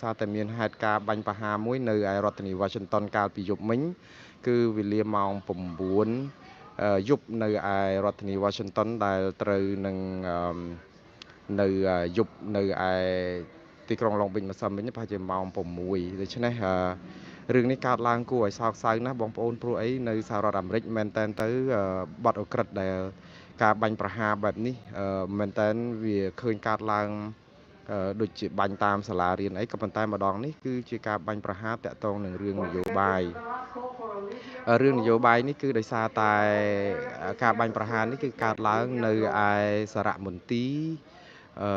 សារតែមានហេតុការណ៍បាញ់ប្រហារមួយនៅឯរដ្ឋធានី Washington កាលពីយប់មិញ គឺវេលាម៉ោង9យប់នៅឯរដ្ឋធានី Washington ដែលត្រូវនឹងនៅយប់នៅឯទីក្រុងឡុងប៊ិញម្សិលមិញ ប្រហែលជាម៉ោង6។ ដូច្នេះរឿងនេះកើតឡើងគួរឲ្យសោកសៅណាស់បងប្អូន ព្រោះអីនៅសហរដ្ឋអាមេរិកមែនតែនទៅបទអក្រិតដែលការបាញ់ប្រហារបែបនេះ មែនតែនវាឃើញកើតឡើងដូចជាបាញ់តាមសាលារៀនអី ក៏ប៉ុន្តែម្ដងនេះគឺជាការបាញ់ប្រហារតាក់ទងនឹងរឿងនយោបាយ។ រឿងនយោបាយនេះគឺដោយសារតែការបាញ់ប្រហារនេះគឺកើតឡើងនៅឯសារមន្ទីរអឺ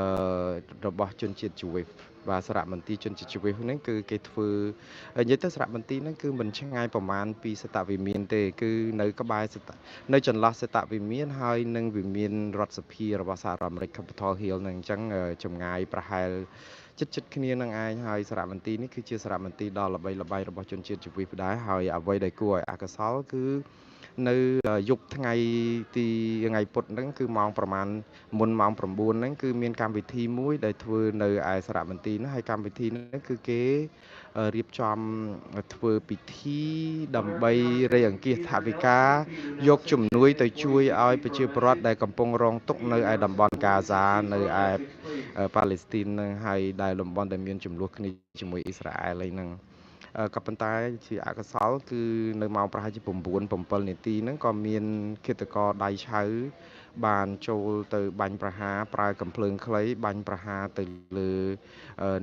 របស់ជនជាតិជូវីស។ បាទ សារមន្ទីរជនជាតិជូវីសហ្នឹងគឺគេធ្វើ និយាយទៅសារមន្ទីរហ្នឹងគឺមិនឆ្ងាយប្រមាណពីសតវិមានទេ គឺនៅក្បែរសតនៅចន្លោះសតវិមានហើយនឹងវិមានរដ្ឋសភារបស់សហរដ្ឋអាមេរិក Capitol Hill ហ្នឹង អញ្ចឹងចម្ងាយប្រហែលជិតគ្នានឹងឯង។ ហើយសារមន្ទីរនេះគឺជាសារមន្ទីរដ៏ល្បីល្បាញរបស់ជនជាតិជវីសដែរ ហើយអ្វីដែលគួរឲ្យអកុសលគឺនៅយប់ថ្ងៃទីថ្ងៃពុធហ្នឹង គឺម៉ោងប្រហែលមុនម៉ោង9ហ្នឹង គឺមានកម្មវិធីមួយដែលធ្វើនៅឯសារមន្ទីរហ្នឹង ហើយកម្មវិធីហ្នឹងគឺគេរៀបចំធ្វើពិធីដើម្បីរៃអង្គាសថវិកាយកជំនួយទៅជួយឲ្យប្រជាពលរដ្ឋដែលកំពុងរងទុក្ខនៅឯតំបន់ហ្គាហ្សានៅឯប៉ាឡេស្ទីនហ្នឹង ហើយដែលតំបន់ដែលមានចំនួនគ្នាជាមួយអ៊ីស្រាអែលអីហ្នឹង។ ក៏ប៉ុន្តែជាអកុសលគឺនៅម៉ោងប្រហែលជា9 7នាទីហ្នឹង ក៏មានឃាតករដៃឆៅបានចូលទៅបាញ់ប្រហារ ប្រើកំភ្លើងខ្លីបាញ់ប្រហារទៅលើ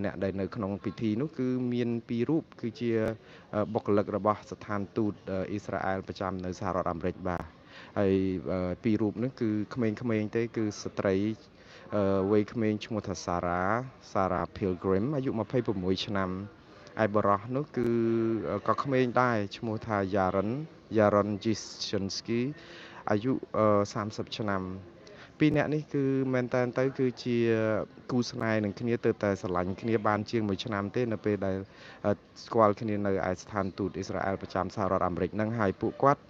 អ្នកដែលនៅក្នុងពិធីនោះ គឺមានពីររូបគឺជាបុគ្គលិករបស់ស្ថានទូតអ៊ីស្រាអែលប្រចាំនៅសហរដ្ឋអាមេរិក។ បាទ ហើយពីររូបនោះគឺក្មេងៗទេ គឺស្ត្រីវ័យក្មេងឈ្មោះថាសារ៉ា Pilgrim អាយុ26ឆ្នាំ ឯបរោះនោះគឺក៏ក្មេងដែរ ឈ្មោះថា Yaron Jishinsky អាយុ30ឆ្នាំ។ ពីរនាក់នេះគឺមែនតែនទៅគឺជាគូស្នេហ៍នឹងគ្នា ទៅតែស្រឡាញ់គ្នាបានជាង1ឆ្នាំទេ នៅពេលដែលស្គាល់គ្នានៅឯស្ថានទូតអ៊ីស្រាអែលប្រចាំសហរដ្ឋអាមេរិកហ្នឹង។ ហើយពួកគាត់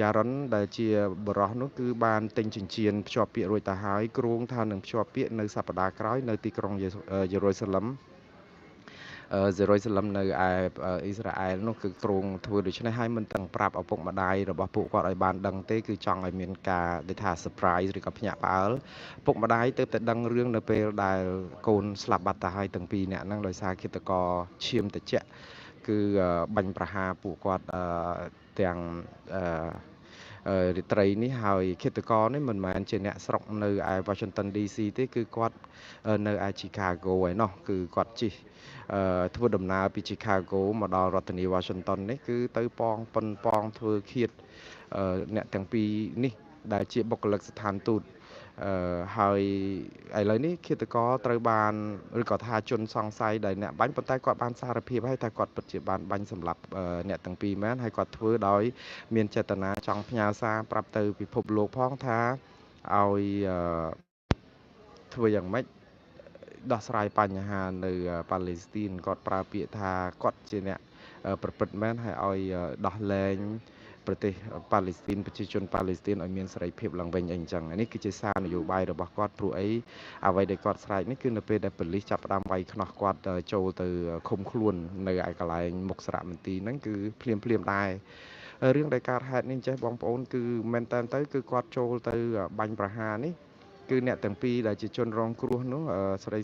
យ៉ារុនដែលជាបរោះនោះគឺបានទិញចិញ្ចៀនភ្ជាប់ពាក្យរួចទៅហើយ គ្រោងថានឹងភ្ជាប់ពាក្យនៅសប្តាហ៍ក្រោយនៅទីក្រុងយេរូសាឡឹមសេរុយសាឡឹមនៅឯអ៊ីស្រាអែលនោះ គឺគ្រោងធ្វើដូច្នេះហើយ មិនទាំងប្រាប់ឪពុកម្ដាយរបស់ពួកគាត់ឲ្យបានដឹងទេ គឺចង់ឲ្យមានការដូចថា surprise ឬក៏ភ្ញាក់ផ្អើល។ ឪពុកម្ដាយទើបតែដឹងរឿងនៅពេលដែលកូនស្លាប់បាត់ទៅហើយទាំងពីរនាក់ហ្នឹង ដោយសារឃាតករឈាមត្រជាក់គឺបាញ់ប្រហារពួកគាត់ទាំងរាត្រីនេះ។ ហើយឃាតករនេះមិនមែនជាអ្នកស្រុកនៅឯ Washington DC ទេ គឺគាត់នៅឯ Chicago ឯណោះ គឺគាត់ជិះធ្វើដំណើរពី Chicago មកដល់រដ្ឋធានី Washington នេះ គឺទៅប៉ងប៉ុនប៉ងធ្វើឃាតអ្នកទាំងពីរនេះដែលជាបុគ្គលិកស្ថានទូត។ ហើយឥឡូវនេះឃាតករត្រូវបានឬក៏ថាជនសង្ស័យដែលអ្នកបាញ់ ប៉ុន្តែគាត់បានសារភាពហើយថាគាត់ពិតជាបានបាញ់សម្លាប់អ្នកទាំងពីរមែន ហើយគាត់ធ្វើដោយមានចេតនាចង់ផ្ញើសារប្រាប់ទៅពិភពលោកផងថាឲ្យធ្វើយ៉ាងម៉េចដោះស្រាយបញ្ហានៅប៉ាឡេស្ទីន។ គាត់ប្រើពាក្យថាគាត់ជាអ្នកប្រព្រឹត្តមែន ហើយឲ្យដោះលែងប្រទេសប៉ាឡេស្ទីន ប្រជាជនប៉ាឡេស្ទីនឲ្យមានសេរីភាពឡើងវិញអីអញ្ចឹង។ នេះគឺជាសារនយោបាយរបស់គាត់ ព្រោះអីអ្វីដែលគាត់ស្រែកនេះគឺនៅពេលដែលប៉ូលីសចាប់ផ្ដើមវាយខ្នោះគាត់ចូលទៅឃុំខ្លួននៅឯកន្លែងមុខសារមន្ទីរហ្នឹងគឺភ្លាមភ្លាមដែរ។ រឿងដែលកើតហេតុនេះចេះបងប្អូន គឺមែនតើទៅគឺគាត់ចូលទៅបាញ់ប្រហារនេះ គឺអ្នកទាំងពីរដែលជាជនរងគ្រោះនោះ ស្រី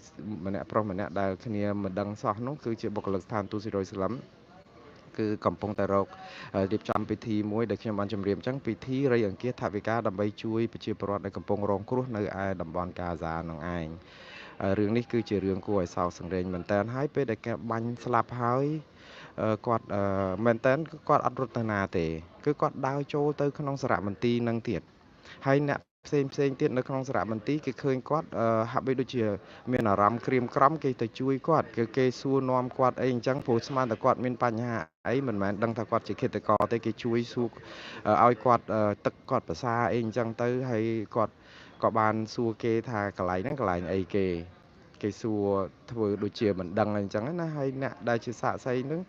ម្នាក់ប្រុសម្នាក់ដែលគ្នាមិនដឹងសោះនោះ គឺជាបុគ្គលិកស្ថានទូតស៊ីរុយសាឡឹម គឺកំពុងតែរករៀបចំពិធីមួយដែលខ្ញុំបានជម្រាបអញ្ចឹង ពិធីរៃអង្គាសថវិកាដើម្បីជួយប្រជាពលរដ្ឋដែលកំពុងរងគ្រោះនៅឯតំបន់ហ្គាហ្សានឹងឯង។ រឿងនេះគឺជារឿងគួរឲ្យសោកសង្រេងមែនតើ ហើយពេលដែលគេបាញ់ស្លាប់ហើយ គាត់មែនតើគាត់អត់រត់ទៅណាទេ គឺគាត់ដើរចូលទៅក្នុងសារមន្ទីរនឹងទៀត ហើយអ្នកផ្សេងផ្សេងទៀតនៅក្នុងសារមន្ទីរគេឃើញគាត់ហាក់បីដូចជាមានអារម្មណ៍ក្រៀមក្រំ គេទៅជួយគាត់ គឺគេសួរនាំគាត់អីអញ្ចឹង ព្រោះស្មានតែគាត់មានបញ្ហាអី មិនមែនដឹងថាគាត់ជាឃាតករទេ។ គេជួយសួរឲ្យគាត់ទឹកគាត់ប្រសាអីអញ្ចឹងទៅ ហើយគាត់ក៏បានសួរគេថាកន្លែងហ្នឹងកន្លែងអីគេ គេសួរធ្វើដូចជាមិនដឹងអីចឹងណា។ ហើយអ្នកដែលជាសាក្សីហ្នឹង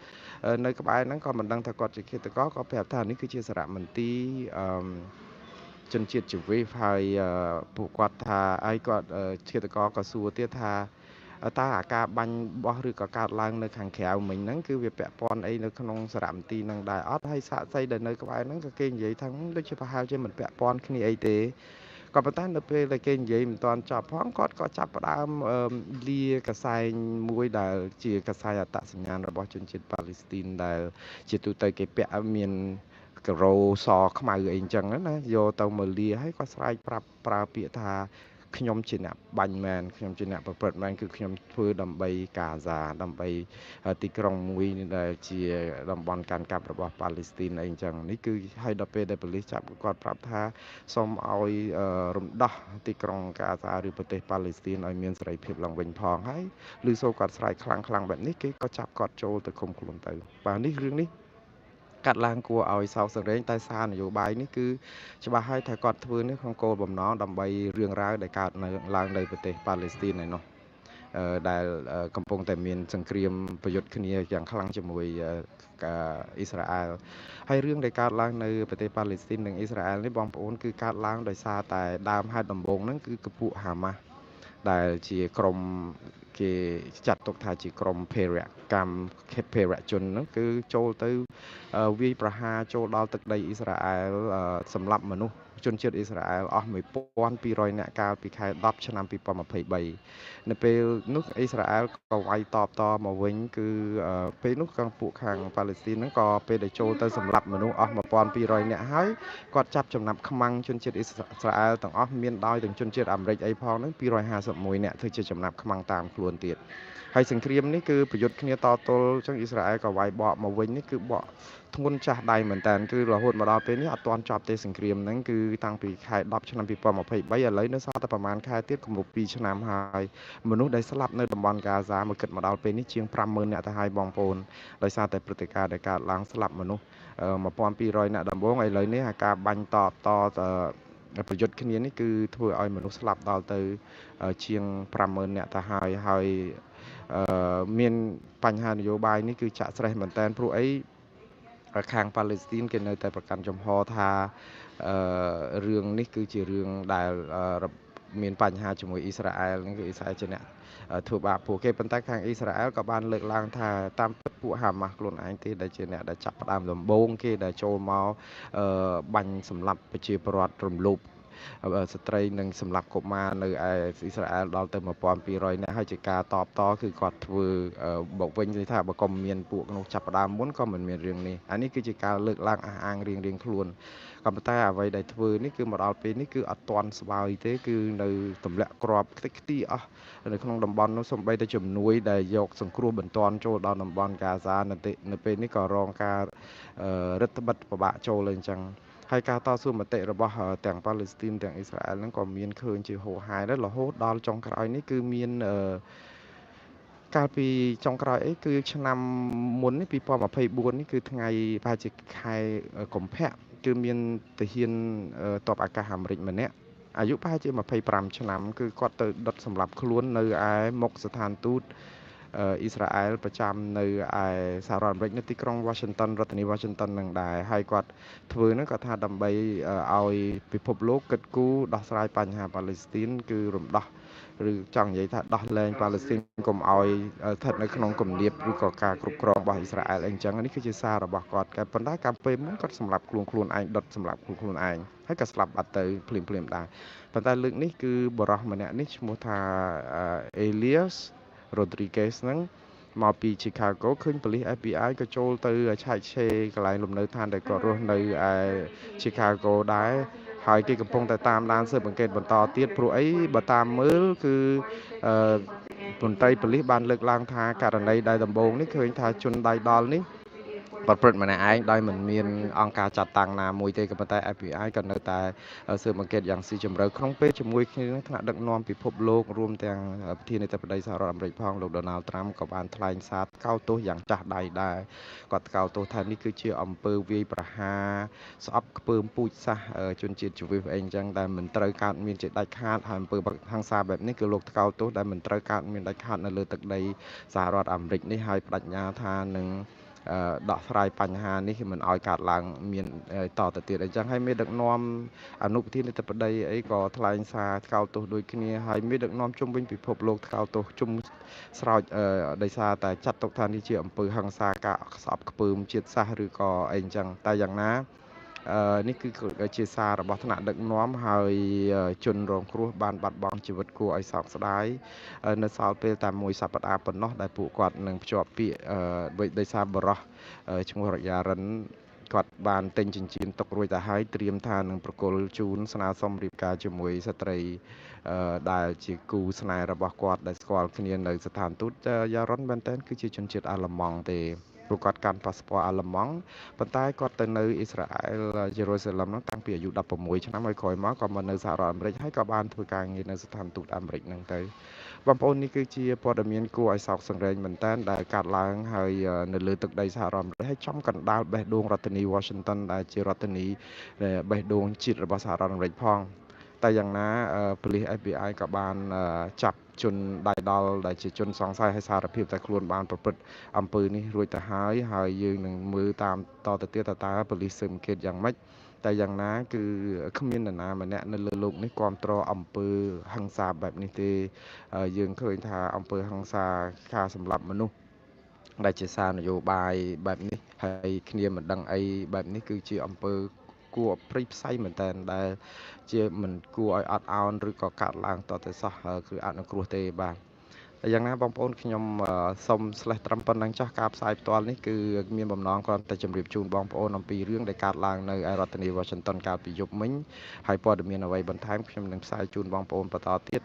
នៅក្បែរហ្នឹងក៏មិនដឹងថាគាត់ជាឃាតករ ក៏ប្រាប់ថានេះគឺជាសារមន្ទីរអឺជនជាតិជវីស ហើយពួកគាត់ថាហើយគាត់ឃាតករក៏សួរទៀតថា តើអាការបាញ់បោះឬក៏កើតឡើងនៅខាងក្រៅមិញហ្នឹង គឺវាពាក់ព័ន្ធអីនៅក្នុងសារមន្ទីរហ្នឹងដែរអត់? ហើយសាក្សីដែលនៅក្បែរហ្នឹង ក៏គេនិយាយថាដូចជាប្រហែលជាមិនពាក់ព័ន្ធគ្នាអីទេ ក៏ប៉ុន្តែនៅពេលដែលគេនិយាយមិនទាន់ចប់ផង គាត់ក៏ចាប់ផ្ដើមលាកសែងមួយ ដែលជាកសែងអត្តសញ្ញាណរបស់ជនជាតិប៉ាឡេស្ទីន ដែលជាទូទៅគេពាក់មានការ៉ូសខ្មៅអីអញ្ចឹងណា យកទៅមកលា ហើយគាត់ស្រែកប្រាប់ប្រើពាក្យថា ខ្ញុំជាអ្នកបាញ់មែន ខ្ញុំជាអ្នកប្រព្រឹត្តមែន គឺខ្ញុំធ្វើដើម្បីកាហ្សា ដើម្បីទីក្រុងមួយដែលជាតំបន់កាន់កាប់របស់ប៉ាឡេស្ទីនអីអញ្ចឹង។ នេះគឺឲ្យដល់ពេលដែលប៉ូលីសចាប់គាត់ ប្រាប់ថាសូមឲ្យរំដោះទីក្រុងកាហ្សា ឬប្រទេសប៉ាឡេស្ទីនឲ្យមានសេរីភាពឡើងវិញផង ហើយឮសូរគាត់ស្រែកខ្លាំងខ្លាំងបែបនេះ គេក៏ចាប់គាត់ចូលទៅឃុំខ្លួនទៅ។ បាទ នេះរឿងនេះកាត់ឡើងគួរឲ្យសោកសង្រេង តែសារនយោបាយនេះគឺច្បាស់ហើយថាគាត់ធ្វើនេះក្នុងគោលបំណងដើម្បីរឿងរ៉ាវដែលកើតនៅឡើងនៅប្រទេសប៉ាឡេស្ទីនឯណោះ ដែលកំពុងតែមានសង្គ្រាមប្រយុទ្ធគ្នាយ៉ាងខ្លាំងជាមួយអ៊ីស្រាអែល។ ហើយរឿងដែលកើតឡើងនៅប្រទេសប៉ាឡេស្ទីននិងអ៊ីស្រាអែលនេះបងប្អូន គឺកើតឡើងដោយសារតែដើមហេតុដំបូងហ្នឹង គឺពពួកហាម៉ាស់ ដែលជាក្រុមគេចាត់ទុកថាជាក្រុមភេរវកម្មភេរវជនហ្នឹង គឺចូលទៅវាយប្រហារចូលដល់ទឹកដីអ៊ីស្រាអែល សម្លាប់មនុស្សជនជាតិអ៊ីស្រាអែលអស់ 1200 នាក់ កាលពីខែ 10 ឆ្នាំ 2023។ នៅពេលនោះ អ៊ីស្រាអែលក៏វាយតបតមកវិញ គឺពេលនោះក៏ពួកខាងប៉ាឡេស្ទីនហ្នឹង ក៏ពេលដែលចូលទៅសម្លាប់មនុស្សអស់ 1200 នាក់ហើយ គាត់ចាប់ចំណាប់ខ្មាំងជនជាតិអ៊ីស្រាអែលទាំងអស់ មានដោយទាំងជនជាតិអាមេរិកអីផងហ្នឹង 251 នាក់ ធ្វើជាចំណាប់ខ្មាំងតាមខ្លួនទៀត។ ហើយសង្គ្រាមនេះគឺប្រយុទ្ធគ្នាតទល់ អញ្ចឹងអ៊ីស្រាអែលក៏វាយបកមកវិញ នេះគឺបកធ្ងន់ចាស់ដៃមែនតើ គឺរហូតមកដល់ពេលនេះអត់ទាន់ចប់ទេសង្គ្រាមហ្នឹង គឺតាំងពីខែ 10 ឆ្នាំ 2023 ឥឡូវនៅសល់តែប្រហែលខែទៀតគម្រប់ 2 ឆ្នាំហើយ។ មនុស្សដែលស្លាប់នៅតំបន់ហ្គាហ្សា មកគិតមកដល់ពេលនេះជាង 50000 នាក់ទៅហើយបងប្អូន ដោយសារតែព្រឹត្តិការណ៍ដែលកើតឡើង ស្លាប់មនុស្ស 1200 នាក់ដំបូង ឥឡូវនេះអាការបាញ់តតប្រយុទ្ធគ្នានេះ គឺធ្វើឲ្យមនុស្សស្លាប់ដល់ទៅជាង 50000 នាក់ទៅហើយ។ ហើយមានបញ្ហានយោបាយនេះគឺចាក់ស្រេះមែនតើ ព្រោះអីខាងប៉ាឡេស្ទីនគេនៅតែប្រកាន់ចំហថារឿងនេះគឺជារឿងដែលមានបញ្ហាជាមួយអ៊ីស្រាអែលហ្នឹង គឺអ៊ីស្រាអែលជាអ្នកធ្វើបាបពួកគេ ប៉ុន្តែខាងអ៊ីស្រាអែលក៏បានលើកឡើងថា តាមពិតពួកហាម៉ាស់ខ្លួនឯងទេ ដែលជាអ្នកដែលចាប់ផ្ដើមដំបូងគេ ដែលចូលមកបាញ់សម្លាប់ប្រជាពលរដ្ឋ រំលោភស្ត្រី និងសម្លាប់កុមារនៅឯអ៊ីស្រាអែលដល់ទៅ 1200 នាក់ ហើយជាការតបតគឺគាត់ធ្វើមកវិញ ថាបើកុំមានពួកនោះចាប់ផ្ដើមមុន ក៏មិនមានរឿងនេះ។ អានេះគឺជាការលើកឡើងអះអាងរៀងៗខ្លួន ក៏ប៉ុន្តែអ្វីដែលធ្វើនេះគឺមកដល់ពេលនេះគឺអត់ទាន់ស្បើយទេ គឺនៅទម្លាក់គ្រាប់ខ្ទេចខ្ទីអស់នៅក្នុងតំបន់នោះ សូម្បីតែជំនួយដែលយកសង្គ្រោះបន្ទាន់ចូលដល់តំបន់ហ្គាហ្សានៅពេលនេះ ក៏រងការរឹតបន្តឹងពិបាកចូលអញ្ចឹង។ ហើយការតស៊ូមតិរបស់ទាំងប៉ាឡេស្ទីនទាំងអ៊ីស្រាអែលហ្នឹង ក៏មានឃើញជាហូរហែដែរ រហូតដល់ចុងក្រោយនេះ គឺមានកាលពីចុងក្រោយអី គឺឆ្នាំមុននេះ 2024 នេះ គឺថ្ងៃប្រហែលជាខែកុម្ភៈ គឺមានទាហានទ័ពអាកាសអាមេរិកម្នាក់ អាយុប្រហែលជា 25 ឆ្នាំ គឺគាត់ទៅដុតសម្លាប់ខ្លួននៅឯមុខស្ថានទូតអ៊ីស្រាអែលប្រចាំនៅឯសហរដ្ឋអាមេរិក នៅទីក្រុង Washington រដ្ឋធានី Washington នឹងដែរ។ ហើយគាត់ធ្វើហ្នឹងគាត់ថាដើម្បីឲ្យពិភពលោកគិតគូរដោះស្រាយបញ្ហាប៉ាឡេស្ទីន គឺរំដោះ ឬចង់និយាយថាដោះលែងប៉ាឡេស្ទីនកុំឲ្យស្ថិតនៅក្នុងគំនាប ឬក៏ការគ្រប់គ្រងរបស់អ៊ីស្រាអែលអីចឹង។ នេះគឺជាសាររបស់គាត់ តែប៉ុន្តែកាលពេលមុនគាត់សម្លាប់ខ្លួនខ្លួនឯង ដុតសម្លាប់ខ្លួនខ្លួនឯង ហើយក៏ស្លាប់បាត់ទៅភ្លាមភ្លាមដែរ។ ប៉ុន្តែលើកនេះគឺបរិះម្នាក់នេះឈ្មោះថា Elias Rodriguez ហ្នឹង មកពី Chicago ឃើញប៉ូលីស FBI ក៏ចូលទៅឆែកឆេរកន្លែងលំនៅឋានដែលគាត់រស់នៅឯ Chicago ដែរ ហើយគេកំពុងតែតាមដានស៊ើបអង្កេតបន្តទៀត ព្រោះអីបើតាមមើលគឺអឺមន្ត្រីប៉ូលីសបានលើកឡើងថា ករណីដែលដំបូងនេះឃើញថាជនដៃដល់នេះប្រព្រឹត្តម្នាក់ឯង ដោយមិនមានអង្គការចាត់តាំងណាមួយទេ ក៏ប៉ុន្តែ FBI ក៏នៅតែស៊ើបអង្កេតយ៉ាងស៊ីជម្រៅ។ ក្នុងពេលជាមួយគ្នានឹង ថ្នាក់ដឹកនាំពិភពលោក រួមទាំងប្រធានាធិបតីសហរដ្ឋអាមេរិកផង លោក Donald Trump ក៏បានថ្លែងសារថ្កោលទោសយ៉ាងចាស់ដៃដែរ។ គាត់ថ្កោលទោសថានេះគឺជាអំពើវាយប្រហារស្អប់ខ្ពើមពូជសាសន៍ជនជាតិជវីសអីអញ្ចឹង ដែលមិនត្រូវកើតមានជាដាច់ខាត ហើយអំពើហិង្សាបែបនេះគឺលោកថ្កោលទោស ដែលមិនត្រូវកើតមានដាច់ខាតនៅលើទឹកដីសហរដ្ឋអាមេរិកនេះ ហើយបដិញ្ញាថានឹង ដោះស្រាយបញ្ហានេះមិនឲ្យកើតឡើងមានតទៅទៀតអញ្ចឹង។ ហើយមេដឹកនាំអនុប្រធានាធិបតីអីក៏ថ្លែងសារថ្កោលទោសដូចគ្នា ហើយមេដឹកនាំជុំវិញពិភពលោកថ្កោលទោសជុំស្រោច ដោយសារតែចាត់ទុកថានេះជាអំពើហិង្សា ការស្អប់ខ្ពើមជាតិសាសន៍ឬក៏អីអញ្ចឹង។ តែយ៉ាងណា នេះគឺជាសាររបស់ថ្នាក់ដឹកនាំ ហើយជនរងគ្រោះបានបាត់បង់ជីវិតគួរឲ្យសោកស្ដាយ នៅសល់ពេលតែមួយសប្តាហ៍ប៉ុណ្ណោះដែលពួកគាត់នឹងភ្ជាប់ពាក្យ ដោយសារបរោះឈ្មោះរយ៉ារិនគាត់បានទិញចិញ្ចៀនទុករួចទៅហើយ ត្រៀមថានឹងប្រគល់ជូនស្នើសុំរៀបការជាមួយស្ត្រីដែលជាគូស្នេហ៍របស់គាត់ ដែលស្គាល់គ្នានៅស្ថានទូត។ យ៉ារុនមែនតើគឺជាជនជាតិអាល្លឺម៉ង់ទេ ព្រោះគាត់កាន់ប៉ាសពតអាល្លឺម៉ង់ ប៉ុន្តែគាត់ទៅនៅអ៊ីស្រាអែល យេរូសាឡឹមនោះតាំងពីអាយុ16ឆ្នាំ ហើយក្រោយមកក៏មកនៅសហរដ្ឋអាមេរិក ហើយក៏បានធ្វើការងារនៅស្ថានទូតអាមេរិកហ្នឹងទៅ។ បងប្អូន នេះគឺជាព័ត៌មានគួរឲ្យសោកសង្រេងមែនតើ ដែលកាត់ឡើងហើយនៅលើទឹកដីសហរដ្ឋអាមេរិក ហើយចំកណ្ដាលបេះដូងរដ្ឋធានី Washington ដែលជារដ្ឋធានីបេះដូងជាតិរបស់សហរដ្ឋអាមេរិកផង។ តែយ៉ាងណា ប៉ូលីស FBI ក៏បានចាប់ជនដៃដល់ដែលជាជនសង្ស័យ ឲ្យសារភាពតែខ្លួនបានប្រព្រឹត្តអំពើនេះរួចទៅហើយ ហើយយើងនឹងមើលតាមតទៅទៀត តើប៉ូលីសស៊ើបអង្កេតយ៉ាងម៉េច។ តែយ៉ាងណា គឺគ្មាននរណាម្នាក់នៅលើលោកនេះគ្រប់គ្រងអំពើហិង្សាបែបនេះទេ។ យើងឃើញថាអំពើហិង្សា ការសម្លាប់មនុស្សដែលជាសារនយោបាយបែបនេះ ហើយគ្នាមិនដឹងអីបែបនេះ គឺជាអំពើគួរព្រៃផ្សៃមែនតើ ដែលជាមិនគួរឲ្យអត់ឱនឬក៏កាត់ឡើងតទៅសោះ គឺអនុគ្រោះទេបាទ។ យ៉ាងណាបងប្អូន ខ្ញុំសូមស្លេះត្រឹមប៉ុណ្្នឹងចោះ។ ការផ្សាយផ្ទាល់នេះគឺមានបំណងគ្រាន់តែជម្រាបជូនបងប្អូនអំពីរឿងដែលកើតឡើងនៅឯរដ្ឋធានី Washington កាលពីយប់មិញ ហើយព័ត៌មានអ្វីបន្ថែមខ្ញុំនឹងផ្សាយជូនបងប្អូនបន្តទៀត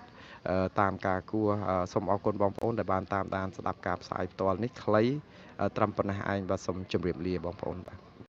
តាមការគួរ។ សូមអរគុណបងប្អូនដែលបានតាមដានស្ដាប់ការផ្សាយផ្ទាល់នេះខ្លីត្រឹមប៉ុណ្ណេះឯងបាទ។ សូមជម្រាបលាបងប្អូនបាទ។